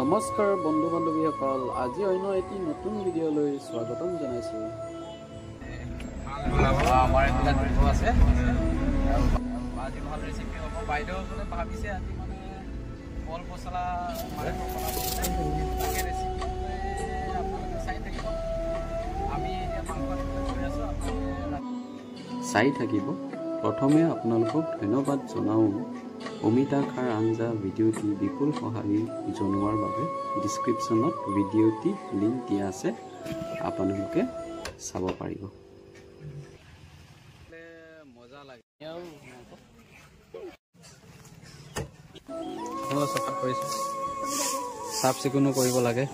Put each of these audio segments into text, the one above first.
নমস্কাৰ বন্ধু বান্ধৱীসকল, আজি অন্য এটি নতুন ভিডিঅ'লৈ স্বাগতম জনাইছোঁ। আমাৰ এইফালে ধৰিব আছে, আজি ভাল ৰেচিপি হ'ব। বাইদেউ মানে ভাবিছে আজি মানে কল পচলা মাংস বনাব, তাকে ৰেচিপি আপোনালোকে চাই থাকিব। আমি এতিয়া মাংস আনিবলৈ গৈ আছোঁ, আপোনালোকে চাই থাকিব। প্ৰথমে আপোনালোকক ধন্যবাদ জনাওঁ অমিতা খাৰ আঞ্জা ভিডিঅ'টি বিপুল সঁহাৰি জনোৱাৰ বাবে। ডিছক্ৰিপশ্যনত ভিডিঅ'টি লিংক দিয়া আছে, আপোনালোকে চাব পাৰিব। মজা লাগে। চফা কৰিছোঁ, চাফ চিকুণো কৰিব লাগে।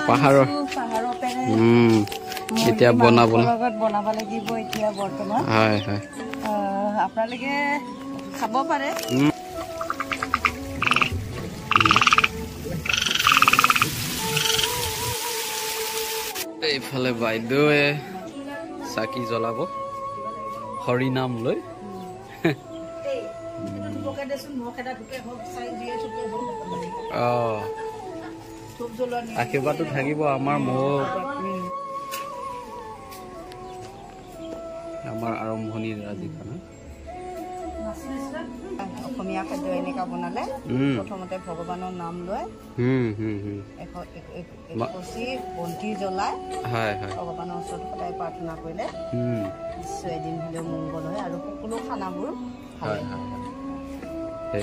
পাহাৰৰ এতিয়া বনাব বনাব লাগিব এতিয়া বৰ্তমান। হয় হয়, আপোনালোকে খাব পাৰে। এইফালে বাইদেৱে চাকি জ্বলাব হৰি নাম লৈ। আশীৰ্বাদটো থাকিব আমাৰ মৌ। আমাৰ আৰম্ভণিৰ আজি খানা অসমীয়া খাদ্য এনেকা বনালে প্ৰথমতে ভগৱানৰ নাম লৈ এগছি বন্তি জ্বলাই ভগৱানৰ ওচৰত সদায় প্ৰাৰ্থনা কৰিলে নিশ্চয় এদিন হ'লেও মংগল হয় আৰু সকলো খানাবোৰ ভাল হয়।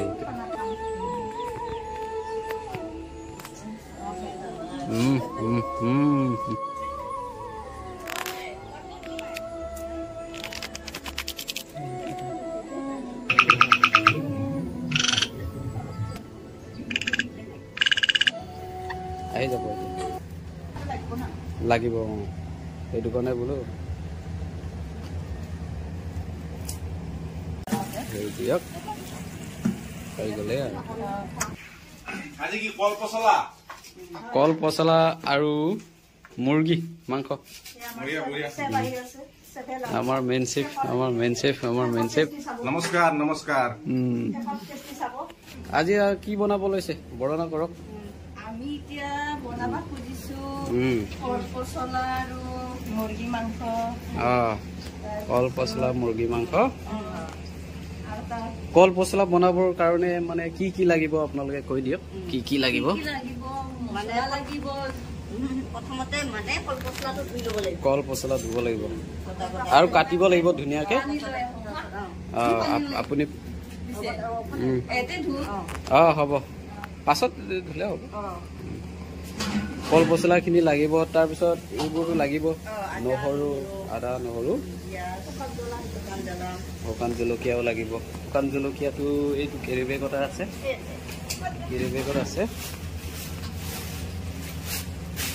আহি যাব লাগিব, সেইটো কাৰণে বোলো দিয়ক হৈ গ'লে। আৰু কল পচলা আৰু মুৰ্গী মাংস। আমাৰ মেইন চেফ, আমাৰ মেইন চেফ, আমাৰ মেইন চেফ। নমস্কাৰ নমস্কাৰ। আজি কি বনাব লৈছে বৰ্ণনা কৰক। আমি এতিয়া বনাব খুজিছো কল পচলা আৰু মুৰ্গী মাংস। কল পচলা মুৰ্গী মাংস। কল পচলা বনাবৰ কাৰণে মানে কি কি লাগিব আপোনালোকে কৈ দিয়ক, কি কি লাগিব? কল পচলা ধুব লাগিব আৰু কাটিব লাগিব ধুনীয়াকে। আপুনি হ'ব, পাছত ধুলে হ'ব। কল পচলাখিনি লাগিব, তাৰপিছত এইবোৰো লাগিব, নহৰু, আদা নহৰু, শুকান জলকীয়াও লাগিব। শুকান জলকীয়াটো এইটো কেৰিবেগত আছে, কেৰিবেগত আছে।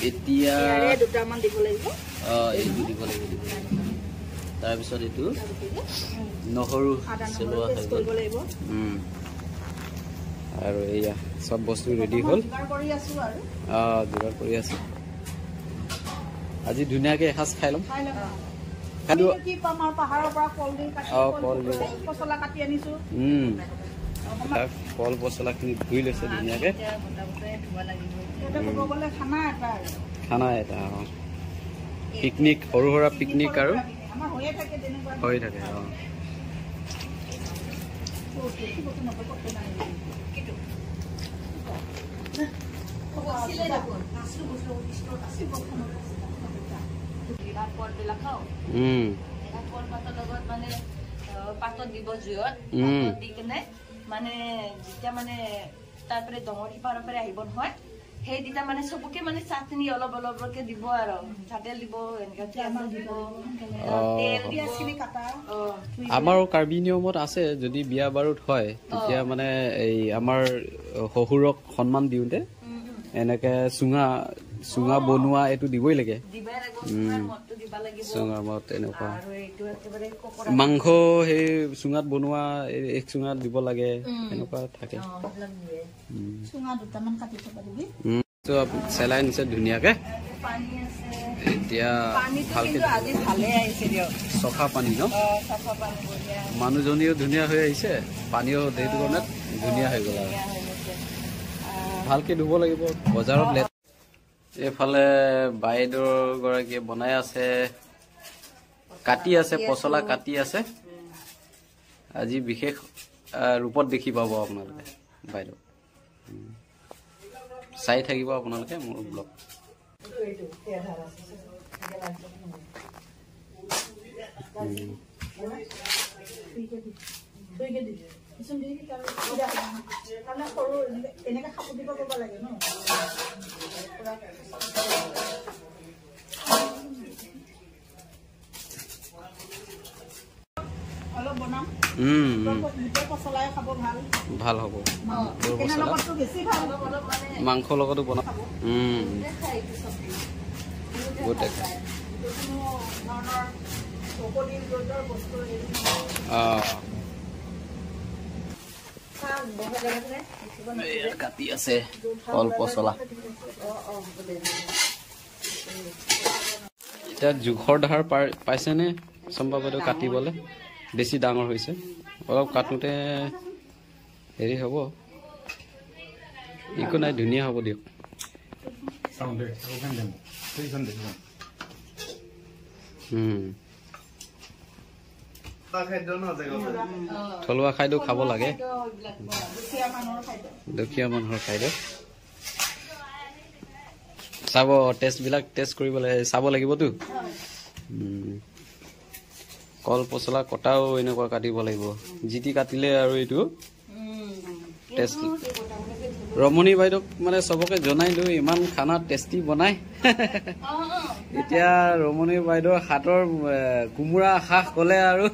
এতিয়া এইটো দিব লাগিব, দিব লাগিব। তাৰপিছত এইটো নহৰু চেলোৱা হৈ গ'ল। আৰু এয়া চব বস্তু ৰেডি হ'ল, যোগাৰ কৰি আছো। আজি ধুনীয়াকে এসাঁজ খাই ল'ম। কল পচলাখিনি ধুই লৈছে ধুনীয়াকে। খানা এটা পিকনিক, সৰু সুৰা পিকনিক আৰু হৈ থাকে। পাতত দিব জুইত দি কেনে মানে যেতিয়া মানে তাৰপৰে ডঙৰ সিপাৰৰ পৰা আহিব নহয়, সেইদিনা মানে চবকে মানে চাটনি অলপ অলপকে দিব আৰু মিঠাতেল দিব, এনেকা দিব, তেল পিঁয়াজখিনি কাটা। আমাৰ কাৰ্বি নিয়মত আছে, যদি বিয়া বাৰুত হয় তেতিয়া মানে এই আমাৰ শহুৰক সন্মান দিওঁতে এনেকে চুঙা চুঙা বনোৱা এইটো দিবই লাগে, চুঙাৰ মদ এনেকুৱা মাংস সেই চুঙাত বনোৱা এক চুঙাত দিব লাগে, এনেকুৱা থাকে। চেলাই নিছে ধুনীয়াকে। এতিয়া ভালকে আজি ভালে আহিছে দিয়ক, চফা পানী ন? চফা পানী, বঢ়িয়া। মানুহজনীও ধুনীয়া হৈ আহিছে, পানীও সেইটো কাৰণে ধুনীয়া হৈ গ'ল। আৰু ভালকে ধুব লাগিব বজাৰত। এইফালে বাইদেউ গৰাকীয়ে বনাই আছে, কাটি আছে, পচলা কাটি আছে। আজি বিশেষ ৰূপত দেখি পাব আপোনালোকে বাইদেউ। চাই থাকিব আপোনালোকে মোৰ ব্লগ। ভাল হ'ব, মাংসৰ লগতো বনাম। কাটি আছে কল পচলা। এতিয়া জোখৰ ধাৰ পাইছেনে চম্পা বাইদেউ? কাটিবলৈ বেছি ডাঙৰ হৈছে, অলপ কাটোতে হেৰি হ'ব, একো নাই, ধুনীয়া হ'ব দিয়ক। থলুৱা খাদ্য খাব লাগে, দুখীয়া মানুহৰ খাদ্য। চাব টেষ্টবিলাক, টেষ্ট কৰিব লাগে, চাব লাগিবতো। কল পচলা কটাও এনেকুৱা কাটিব লাগিব, যি টি কাটিলে আৰু এইটো টেষ্ট। ৰমণী বাইদেউক মানে চবকে জনাই দিওঁ, ইমান খানা টেষ্টি বনাই। এতিয়া ৰমণী বাইদেউৰ হাতৰ কোমোৰা শাক ক'লে আৰু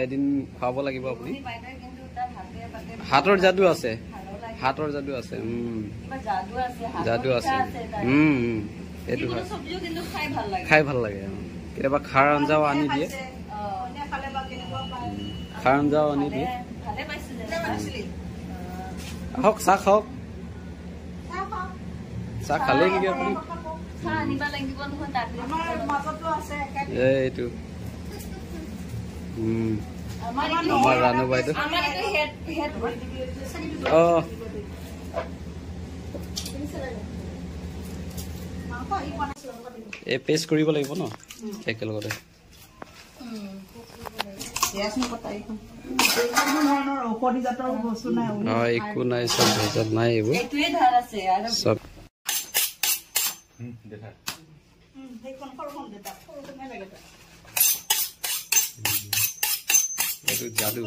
এদিন খুৱাব লাগিব। আপুনি হাতৰ যাদু আছে, হাতৰ যাদু আছে, যাদু আছে। এইটো হয়, খাই ভাল লাগে। কেতিয়াবা খাৰ আঞ্জাও আনি দিয়ে, খাৰ আঞ্জাও আনি দিয়ে। আহক চাহ খাওক। চাহ খালেই নেকি আপুনি? এইটো আমাৰ ৰাণু বাইদেউ। অ এই পেষ্ট কৰিব লাগিব ন একেলগতে। একো নাই, চব ভেজাল নাই, এইবোৰ চব। এইটো যাদু।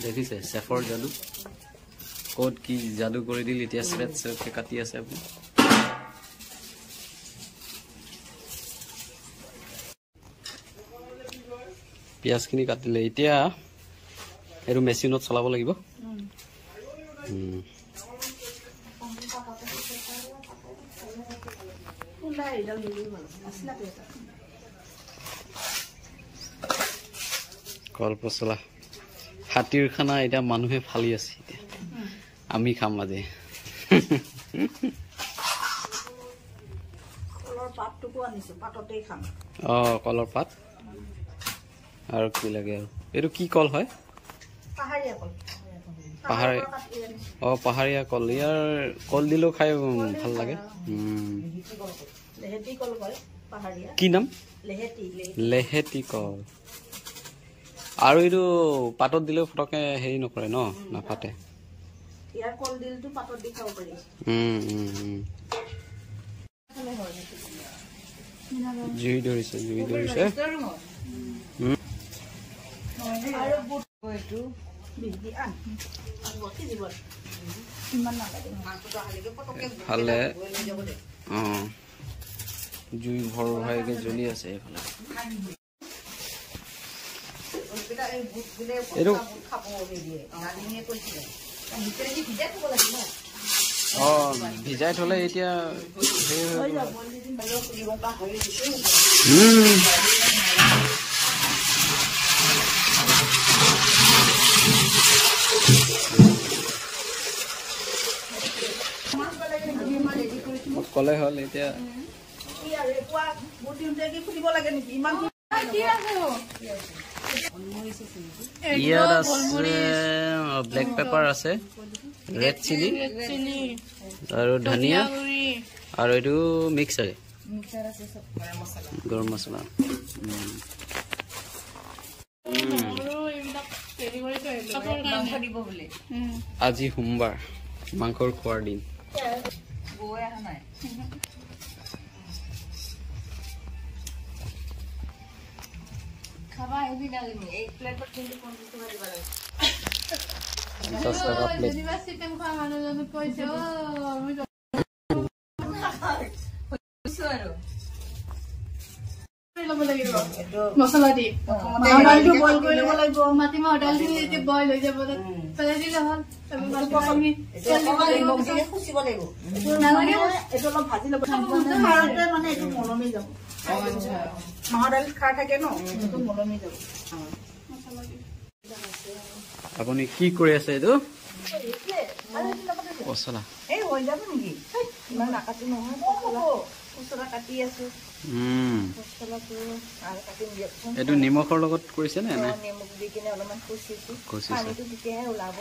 দেখিছে চেফৰ যাদু, ক'ত কি যাদু কৰি দিল। এতিয়া চেট চেটকে কাটি আছে আপুনি। পিঁয়াজখিনি কাটিলে, এতিয়া এইটো মেচিনত চলাব লাগিব। কল পচলা হাতীৰ খানা এতিয়া মানুহে ফালি আছে, এতিয়া আমি খাম আজি। অ কলৰ পাত আৰু কি লাগে আৰু। এইটো কি কল হয়? পাহাৰীয়া। অ পাহাৰীয়া কল। ইয়াৰ কল দিলেও খাই ভাল লাগে। কি নাম? লেহেতি কল। আৰু এইটো পাতত দিলেও ফটকে হেৰি নকৰে ন, নাফাটে। জুই ধৰিছে, জুই ধৰিছে। ফালে অ জুই ভৰ ভৰাইকে জ্বলি আছে এইফালে। এইটো অ ভিজাই থলে এতিয়া কলে হ'ল এতিয়া ইয়াত আছে ব্লেক পেপাৰ আছে, ৰেড চিলি আৰু ধনিয়া আৰু এইটো মিক্সাৰ গৰম মছলা। আজি সোমবাৰ, মাংসৰ খোৱাৰ দিন। মছলা দি মাহৰ বইল কৰি ল'ব লাগিব। মাটিমাহৰ দালিখিনি যেতিয়া বইল হৈ যাব পেলাই দিলে হ'ল। মাহৰ দালিত খাৰ থাকে ন, এইটো মলমি যাব। আপুনি কি কৰি আছে? এইটো পচলা এই হৈ যাব নেকি? ইমান নাকাটো নহয়, পচলা কাটি আছো। পচলাটো আৰু কাটিম দিয়কচোন। এইটো নিমখৰ লগত কৰিছে নে? নিমখ দি কিনে অলপমান খুচিছো, পানীটো তেতিয়াহে ওলাব।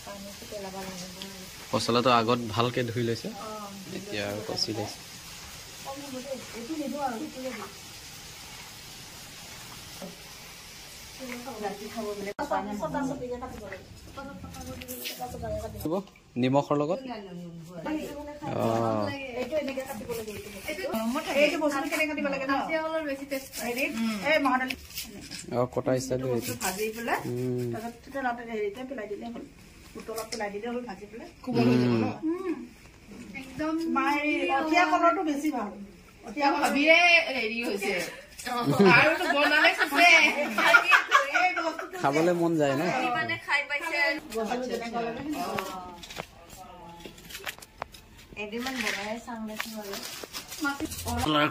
পানীটো পেলাব লাগিব। পচলাটো আগত ভালকে ধুই লৈছে, এতিয়া আৰু কচি লৈছে। নিমখৰ লগত খাবলৈ মন যায় ন।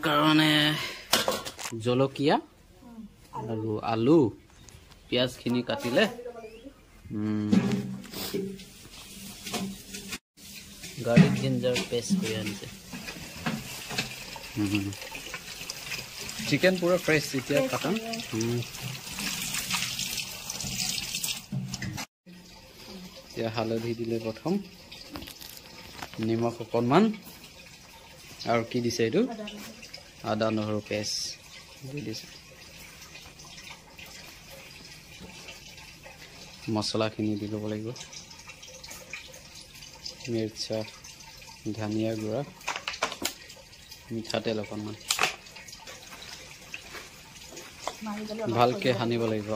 কাৰণে জলকীয়া আৰু আলু পিঁয়াজখিনি কাটিলে। গাৰ্লিক জিঞ্জাৰ পেষ্ট কৰি আনিছে। চিকেন পুৰা ফ্ৰেছ এতিয়া কাটা। এতিয়া হালধি দিলে প্ৰথম, নিমখ অকণমান, আৰু কি দিছে এইটো আদা নহৰু পেষ্ট দি দিছে। মছলাখিনি দি ল'ব লাগিব, মিৰ্চা, ধনিয়া গুড়া, মিঠাতেল অকণমান ভালকে সানিব লাগিব।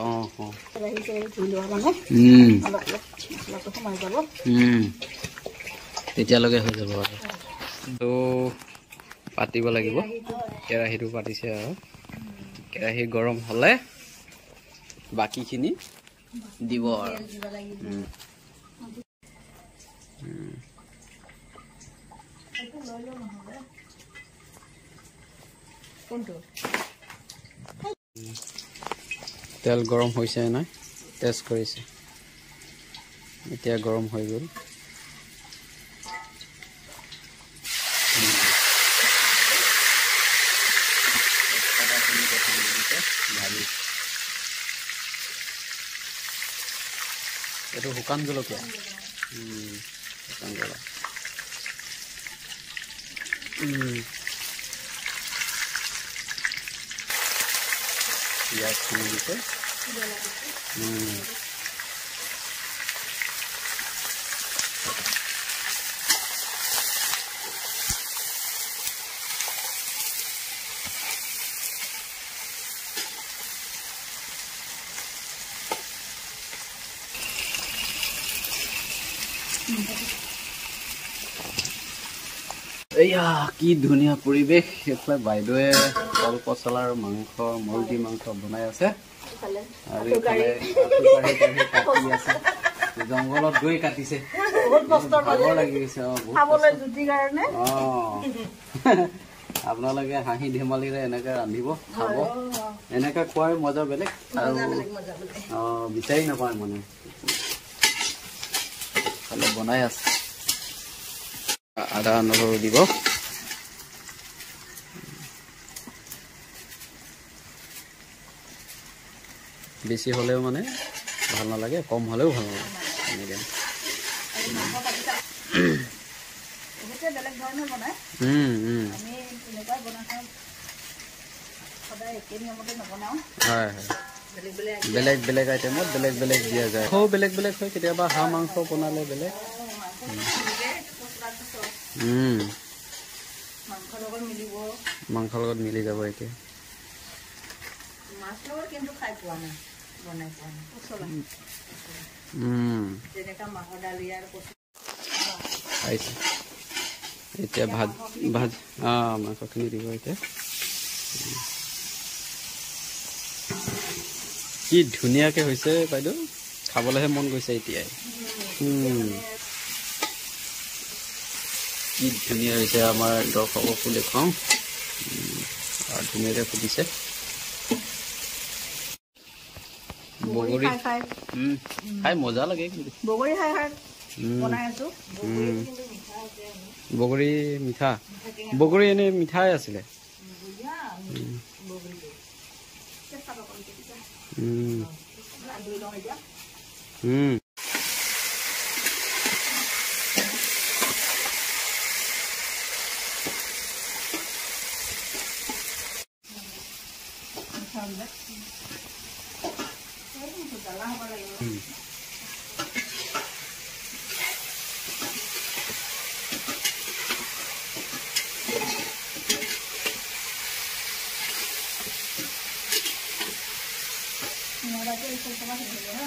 তেতিয়ালৈকে হৈ যাব আৰু। তো পাতিব লাগিব, কেৰাহীটো পাতিছে আৰু কেৰাহী গৰম হ'লে বাকীখিনি দিব আৰু। তেল গৰম হৈছে নাই টেষ্ট কৰিছে, এতিয়া গৰম হৈ গ'ল। এইটো শুকান জলকীয়া, শুকান জলকীয়া। পিঁয়াজখিনি দিছে। এয়া কি ধুনীয়া পৰিৱেশ। এইফালে বাইদেৱে কল পচলাৰ মাংস, মুৰ্গী মাংস বনাই আছে, আৰু এইফালে কাটি আছে। জংঘলত গৈ কাটিছে। বহুত কষ্ট ভাগৰ লাগি গৈছে। অ, বহুত খাবলৈ জুতি কাৰণে। অ, আপোনালোকে হাঁহি ধেমালিৰে এনেকে ৰান্ধিব, খাব, এনেকে খোৱাৰ মজা বেলেগ আৰু অ বিচাৰি নাপায় মানে। অলপ বনাই আছে, আদা নহৰু দিব। বেছি হ'লেও মানে ভাল নালাগে, কম হ'লেও ভাল নালাগে। এনেকে বহুতে বেলেগ ধৰণে বনায়। আমি তেনেকুৱাই বনাই খাওঁ, সদায় একে নিয়মতে নবনাওঁ। হয় হয়, বেলেগ বেলেগ আইটেমত বেলেগ বেলেগ দিয়া যায়। মাংসও বেলেগ বেলেগ হয়, কেতিয়াবা হাঁহ মাংস বনালে বেলেগ। মাংসৰ লগত মিলিব, মাংসৰ লগত মিলি যাব এতিয়া। মাছ লগত কিন্তু খাই পোৱা নাই, বনাই পোৱা নাই। পচলা যেনেকা মাহৰ দালি আৰু কচু আহিছে। এতিয়া ভাজ ভাজ মাংসখিনি দিব এতিয়া। কি ধুনীয়াকে হৈছে বাইদেউ, খাবলৈহে মন গৈছে এতিয়াই। কি ধুনীয়া হৈছে, আমাৰ দৰ্শককো দেখুৱাওঁ। আৰু ধুনীয়াকে ফুটিছে বগৰী। খাই খাই খাই মজা লাগে কিন্তু। বগৰী খাই খাই বনাই আছো। বগৰী মিঠা, বগৰী এনেই মিঠাই আছিলে। ধুই লওঁ এতিয়া। জ্বালা হ'ব লাগিব। নালাগে, এই চব থাকিব হা,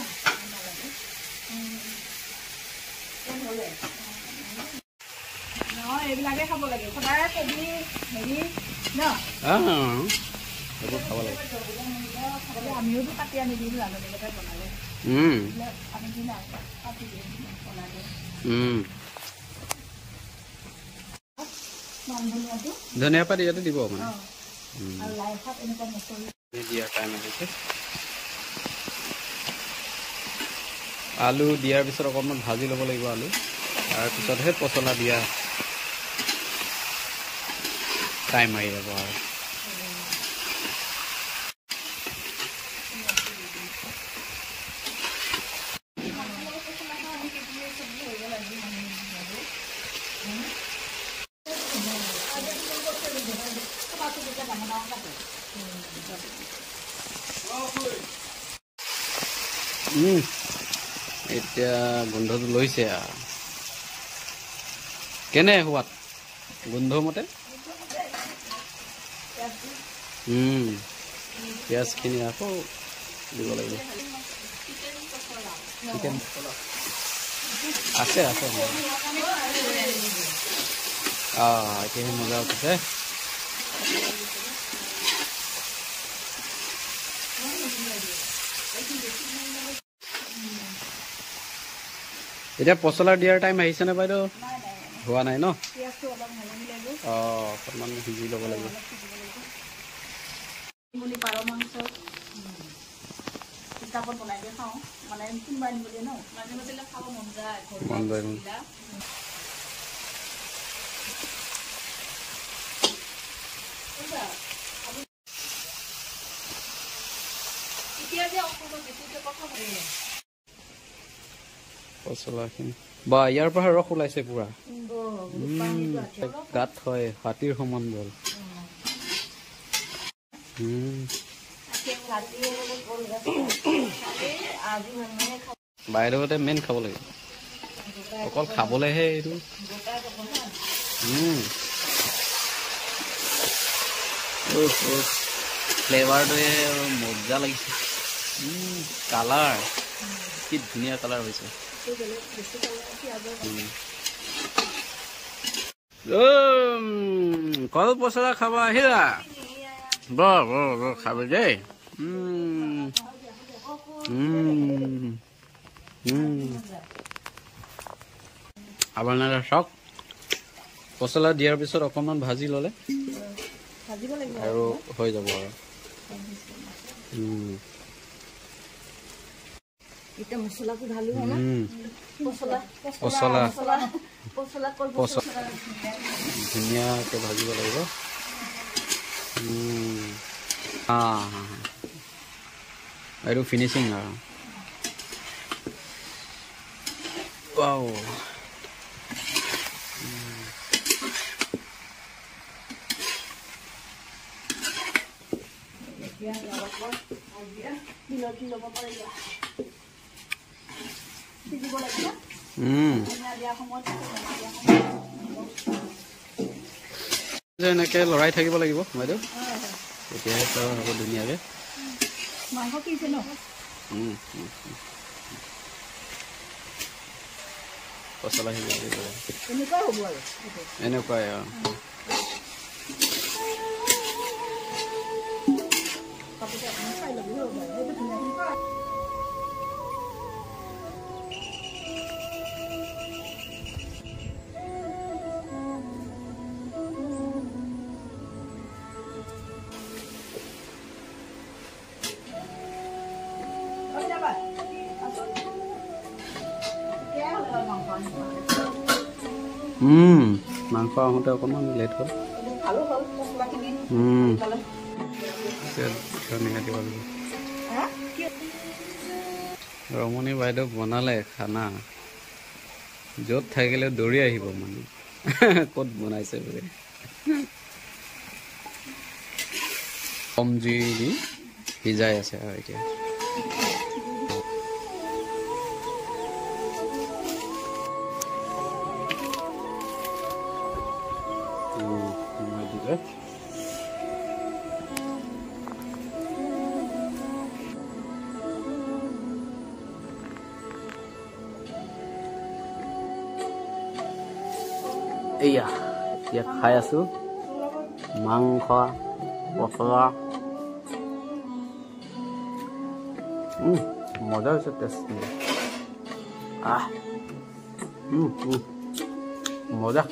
নালাগে নহয়, এইবিলাকে খাব লাগে সদায়, কবি হেৰি ন এইবোৰ খাব লাগে। খাবলৈ আমিওতো কাটি আনি দিওঁ ৰান্ধনীকেইটাই বনালে। এইবিলাক আনি দিওঁ না, কাটি দিওঁ বনাই দিওঁ। মান ধনিয়াটো, ধনিয়া পাত ইয়াতে দিব মানে। আৰু লাই শাক এনেকুৱা মচৰি দিয়াৰ টাইম আহিছে। আলু দিয়াৰ পিছত অকণমান ভাজি ল'ব লাগিব আলু, তাৰপিছতহে পচলা দিয়া টাইম আহি যাব আৰু। এতিয়া গোন্ধটো লৈছে আৰু কেনে সোৱাদ গোন্ধ মতে। পিঁয়াজখিনি আকৌ দিব লাগিব। চিকেন আছে আছে। এতিয়াহে মজা উঠিছে। এতিয়া পচলা দিয়াৰ টাইম আহিছেনে বাইদেউ? হোৱা নাই ন? পিঁয়াজটো অলপ মলমি লাগিব। অকণমান সিজি ল'ব লাগিব। বুলি পাৰ মাংস কিতাপত বনাই দিয়ে খাওঁ, মানে কোনোবা আনিব দিয়ে ন, মাজে মাজে খাব মন যায়। মন যায়। এতিয়া যে অসমত বেছিকে কথা পাতিলে পচলাখিনি বা ইয়াৰ পৰা ৰস ওলাইছে পুৰা। গাত হয় হাতীৰ সমান বল। বাইদেউহঁতে মেইন খাব লাগিব, অকল খাবলেহে এইটো। ফ্লেভাৰটোৱে মজা লাগিছে। কালাৰ কি ধুনীয়া কালাৰ হৈছে। কল পচলা খাব আহিলা, বৰ বৰ বৰ খাবি দেই। আপোনালোকে চাওক, পচলা দিয়াৰ পিছত অকণমান ভাজি ল'লে আৰু হৈ যাব আৰু। পচলা ধুনীয়াকৈ ভাজিব লাগিব। এইটো ফিনিচিং আৰু। ৱাও, এনেকে লৰাই থাকিব লাগিব বাইদেউ, তেতিয়াহে হ'ব ধুনীয়াকে। পচলা সিজিব লাগিব, এনেকুৱাই। অঁ, মাংস আহোঁতে অকণমান লেট হ'ল। ধনিয়া দিব লাগিব। ৰমণী বাইদেউ বনালে খানা, য'ত থাকিলে দৌৰি আহিব মানে, ক'ত বনাইছে বুলি। কম জুই দি সিজাই আছে আৰু এতিয়া। এইয়া এতিয়া খাই আছো মাংস পচলা। মজা হৈছে, টেষ্টি। আহ, মজা।